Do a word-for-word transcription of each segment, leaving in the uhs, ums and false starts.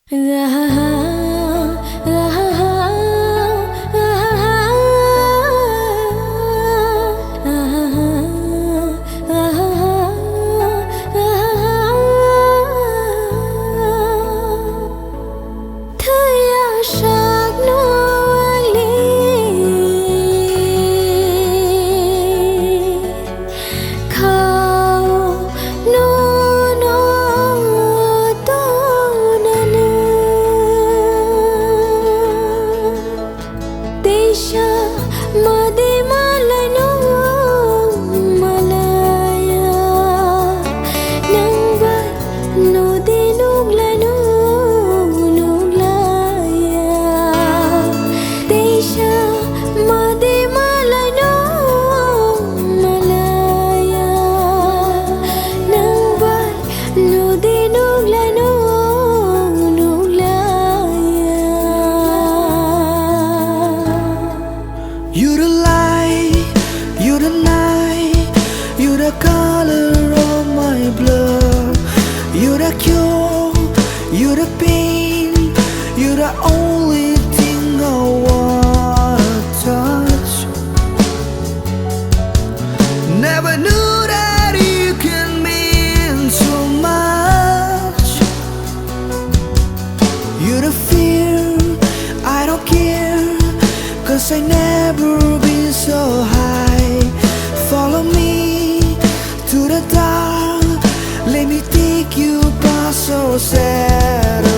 Thaya sakno ang li khao nono tonani. Teisa made malai no malaya, nang bai no de nukla no nuklaya. Teisa made malai no malaya, nang bai no de nukla no nuklaya. You're the light, you're the night, you're the color of my blood. You're the cure, you're the pain, you're the only thing I wanna touch. Never knew that you can mean so much. You're the fear, I don't care, 'cause I never been so high. Follow me to the dark, let me take you past our satellite.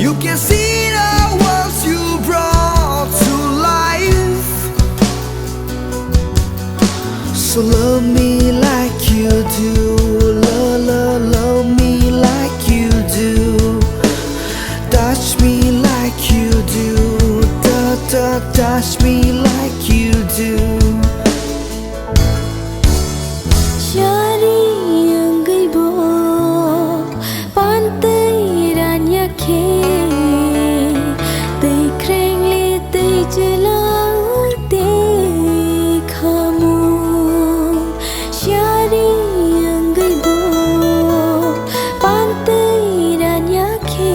You can see the worlds you brought to life. So love me like you do, love, love, love me like you do. Touch me like you do, ta, ta, touch me like you do. Sari wngwi bo pantwi ranya khe, twi khrengli twi chwla tei khamu. Sari wngwi bo pantwi ranya khe,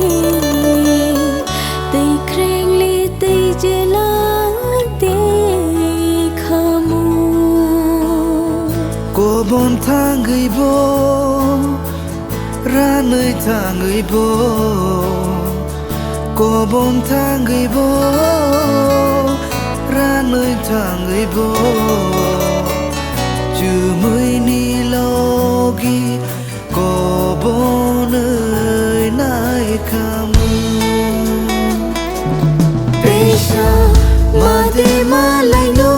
twi khrengli twi chwla tei khamu. Kobon thangwi bo, ranwi thangwi bo, kobon thangwi bo, ranwi thangwi bo, chumui ni logi kobonwi naikhamu. Teisa made malai no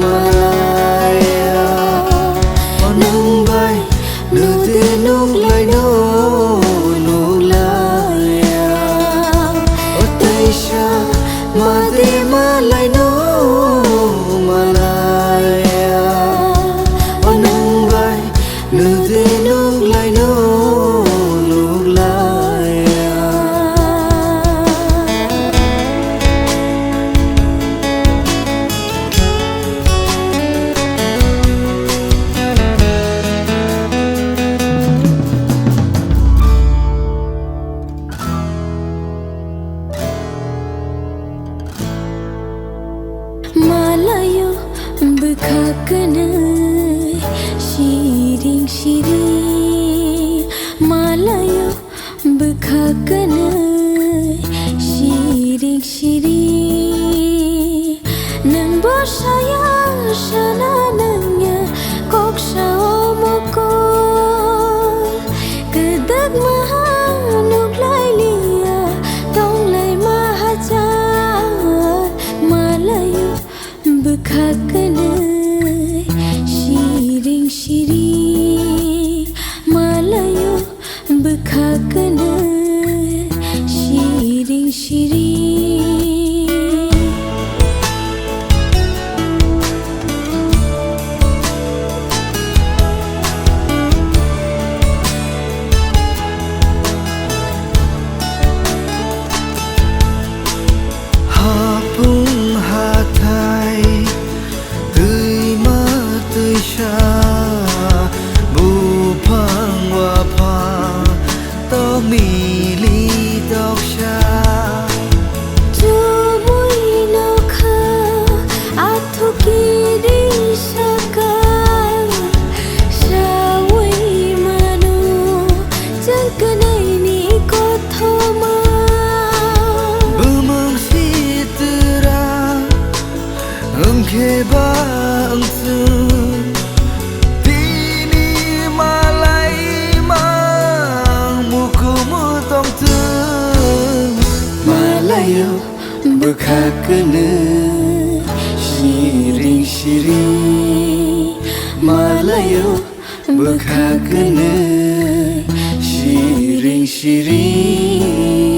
malaya, o nwng bai nude nuklai no nuklaya. O teisa made malai no malaya, o nwng bai nude nuklai no nuklaya. Malayo bwkha kwnwi siring siring, malayo bwkha kwnwi siring siring. Nwng bo saya sana nangya kok sao mokol, kwdwkma nuklai liya tonglai ma hachal. Malayo bwkha kwnwi siring siring, malayo bwkha kwnwi siring siring. Hapung hathai twima twisa, buphang wa Ili toksa. Chumui nokha, athukiri saka, sawi manu, changkanaini kothoma. Bumung sitra, wngkhe ba wngsu, tini malai mang mukumu tongthu. Malayo bwkha kwnwi siring siring, malayo bwkha kwnwi siring siring.